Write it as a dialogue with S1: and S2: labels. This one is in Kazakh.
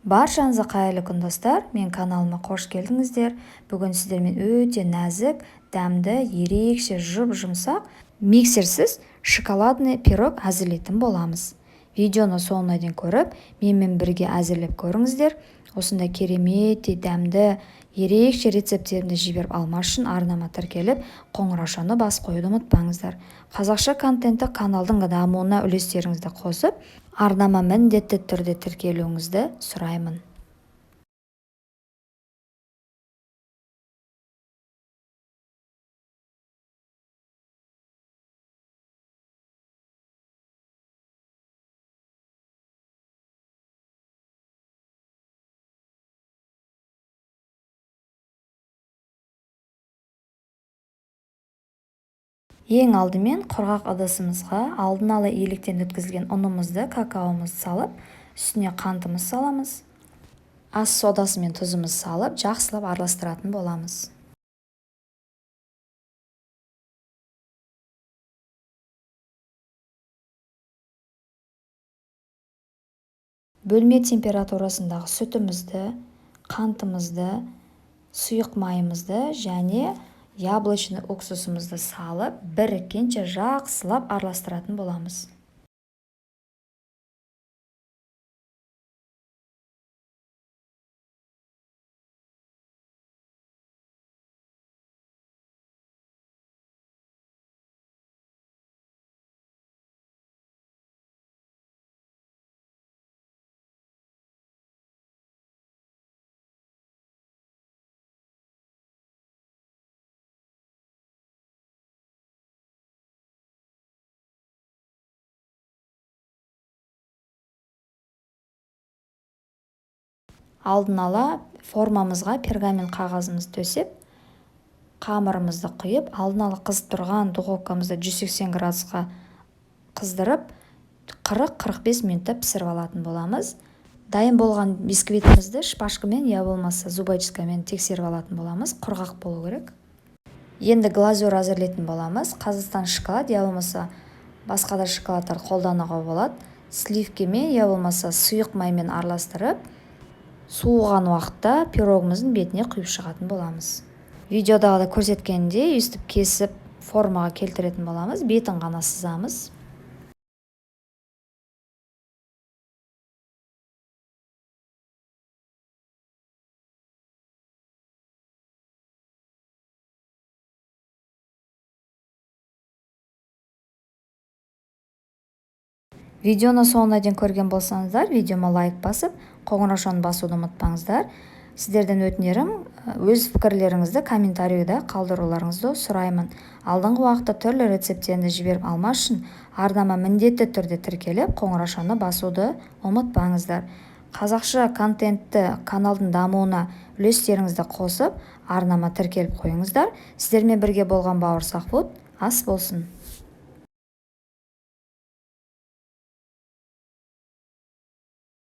S1: Баршаңызға қайырлы күн, достар! Мен каналыма қош келдіңіздер. Бүгін сіздермен өте нәзік, дәмді, ерекше жұп-жұмсақ, миксерсіз шоколадный пирог әзірлейтін боламыз. Видеоны соңына дейін көріп, менімен бірге әзірлеп көріңіздер. Осындай кереметтей дәмді, ерекше рецепттерімді жіберіп алмас үшін арнама тіркеліп, қоңыраушаны басып қоюды ұмытпаңыздар. Қазақша контентті каналдың дамуына үлестеріңізді қосып, арнама міндетті түрде тіркелуіңізді сұраймын. Ең алдымен құрғақ ыдысымызға алдын ала електен өткізілген ұнымызды, какаомызды салып, үстіне қантымыз саламыз. Ас содасы мен тұзымыз салып, жақсылап араластыратын боламыз. Бөлме температурасындағы сүтімізді, қантымызды, сұйық майымызды және яблочный уксусымызды салып, біріккенше жақсылап араластыратын боламыз. Алдын ала формамызға пергамент қағазымызды төсеп, қамырымызды құйып, алдын ала қызып тұрған духовкамызды 180 градусқа қыздырып, 40-45 минутта пісіріп алатын боламыз. Дайын болған бисквитімізді шпажкамен я болмаса зубочисткамен тексеріп алатын боламыз. Құрғақ болу керек. Енді глазурь әзірлейтін боламыз. Қазақстан шоколад я болмаса басқа да шоколадтар қолдануға болады. Сливкамен я болмаса сұйық маймен араластырып, суыған уақытта пирогымыздың бетіне құйып шығатын боламыз. Видеода көрсеткенде өйстіп кесіп формаға келтіретін боламыз, бетін ғана сызамыз. Видеоны соңына дейін көрген болсаңыздар, видеома лайк басып, қоңыраушаны басуды ұмытпаңыздар. Сіздерден өтінерім, өз пікірлеріңізді комментарийда қалдыруларыңызды сұраймын. Алдыңғы уақытта түрлі рецепттерді жіберіп алмас үшін арнама міндетті түрде тіркеліп, қоңыраушаны басуды ұмытпаңыздар. Қазақша контентті каналдың дамуына үлестеріңізді қосып, арнама тіркеліп қойыңыздар. Сіздермен бірге болған Бауырсақ Фуд, ас болсын.